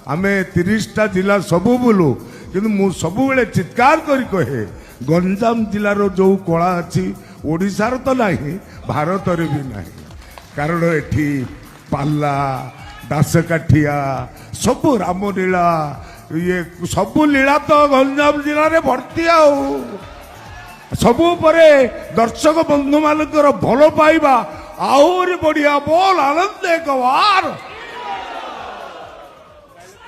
ଆମେ 30ଟା ଜିଲ୍ଲା ସବୁ ବୁଲୁ, କିନ୍ତୁ ମୁଁ ସବୁବେଳେ ଚିତ୍କାର କରି କହେ, ଗଞ୍ଜାମ ଜିଲ୍ଲାର ଯୋଉ କଳା ଅଛି, ଓଡ଼ିଶାର ତ ନାହିଁ, ଭାରତରେ ବି ନାହିଁ। କାରଣ ଏଠି ପାଲା, ଦାସକାଠିଆ, ସବୁ ରାମଲୀଳା, ଇଏ ସବୁ ଲୀଳା ତ ଗଞ୍ଜାମ ଜିଲ୍ଲାରେ ଭର୍ତ୍ତି। ଆଉ ସବୁ ପରେ ଦର୍ଶକ ବନ୍ଧୁମାନଙ୍କର ଭଲ ପାଇବା ଆହୁରି ବଢିଆ। ବୋଲ ଆନନ୍ଦ ଏକ ବାର।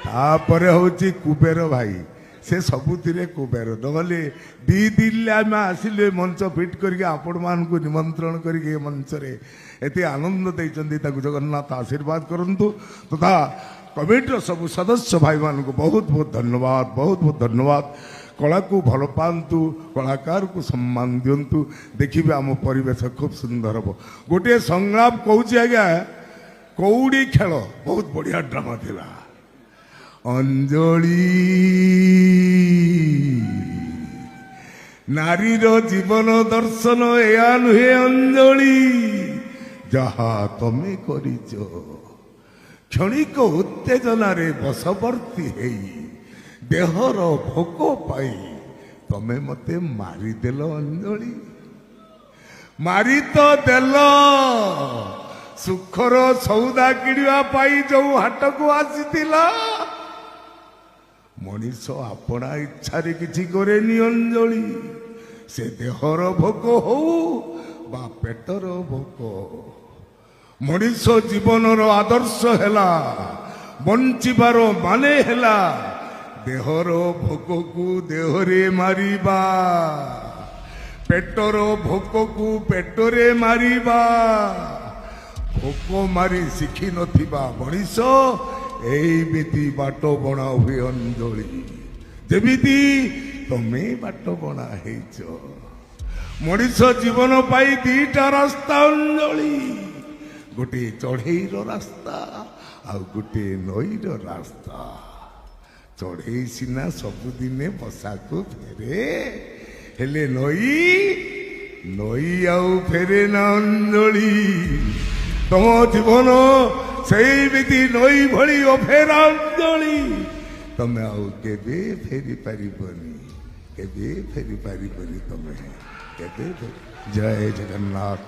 ତାପରେ ହଉଛି କୁବେର ଭାଇ, ସେ ସବୁଥିରେ କୁବେର। ନହେଲେ 2 ଦିନରେ ଆମେ ଆସିଲେ ମଞ୍ଚ ଫିଟ୍ କରିକି ଆପଣମାନଙ୍କୁ ନିମନ୍ତ୍ରଣ କରିକି ଏ ମଞ୍ଚରେ ଏତେ ଆନନ୍ଦ ଦେଇଛନ୍ତି, ତାକୁ ଜଗନ୍ନାଥ ଆଶୀର୍ବାଦ କରନ୍ତୁ। ତଥା କମିଟିର ସବୁ ସଦସ୍ୟ ଭାଇମାନଙ୍କୁ ବହୁତ ବହୁତ ଧନ୍ୟବାଦ, ବହୁତ ବହୁତ ଧନ୍ୟବାଦ। କଳାକୁ ଭଲ ପାଆନ୍ତୁ, କଳାକାରକୁ ସମ୍ମାନ ଦିଅନ୍ତୁ, ଦେଖିବେ ଆମ ପରିବେଶ ଖୁବ୍ ସୁନ୍ଦର ହେବ। ଗୋଟିଏ ସଂଳାପ କହୁଛି ଆଜ୍ଞା, କଉଡ଼ି ଖେଳ, ବହୁତ ବଢ଼ିଆ ଡ୍ରାମା ଥିଲା। ଅଞ୍ଜଳି, ନାରୀର ଜୀବନ ଦର୍ଶନ ଏହା ନୁହେଁ ଅଞ୍ଜଳି, ଯାହା ତମେ କରିଛ। କ୍ଷଣିକ ଉତ୍ତେଜନାରେ ବଶବର୍ତ୍ତୀ ହେଇ ଦେହର ଭୋକ ପାଇଁ ତମେ ମତେ ମାରିଦେଲ ଅଞ୍ଜଳି। ମାରି ତ ଦେଲ, ସୁଖର ସଉଦା କିଣିବା ପାଇଁ ଯୋଉ ହାଟକୁ ଆସିଥିଲ। ମଣିଷ ଆପଣା ଇଚ୍ଛାରେ କିଛି କରେନି ଅଞ୍ଜଳି, ସେ ଦେହର ଭୋକ ହଉ ବା ପେଟର ଭୋକ। ମଣିଷ ଜୀବନର ଆଦର୍ଶ ହେଲା, ବଞ୍ଚିବାର ମାନେ ହେଲା ଦେହର ଭୋକକୁ ଦେହରେ ମାରିବା, ପେଟର ଭୋକକୁ ପେଟରେ ମାରିବା। ଭୋକ ମାରି ଶିଖିନଥିବା ମଣିଷ ଏଇମିତି ବାଟ ବଣା ହୁଏ ଅଞ୍ଜଳି, ଯେମିତି ତମେ ବାଟ ବଣା ହେଇଛ। ମଣିଷ ଜୀବନ ପାଇଁ ଦିଟା ରାସ୍ତା ଅଞ୍ଜଳି, ଗୋଟିଏ ଚଢେଇର ରାସ୍ତା ଆଉ ଗୋଟିଏ ନଈର ରାସ୍ତା। ଚଢେଇ ସିନା ସବୁଦିନେ ବସାକୁ ଫେରେ, ହେଲେ ନଈ, ନଈ ଆଉ ଫେରେ ନା ଅଞ୍ଜଳି। ତମ ଜୀବନ ସେଇମିତି ନଈ ଭଳି ଅଫେରା ଅଞ୍ଜଳି, ତମେ ଆଉ କେବେ ଫେରି ପାରିବନି, କେବେ ଫେରି ପାରିବନି ତମେ କେବେ ଫେରି। ଜୟ ଜଗନ୍ନାଥ,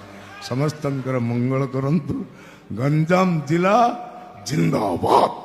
ସମସ୍ତଙ୍କର ମଙ୍ଗଳ କରନ୍ତୁ। ଗଞ୍ଜାମ ଜିଲ୍ଲା ଜିନ୍ଦାବାଦ।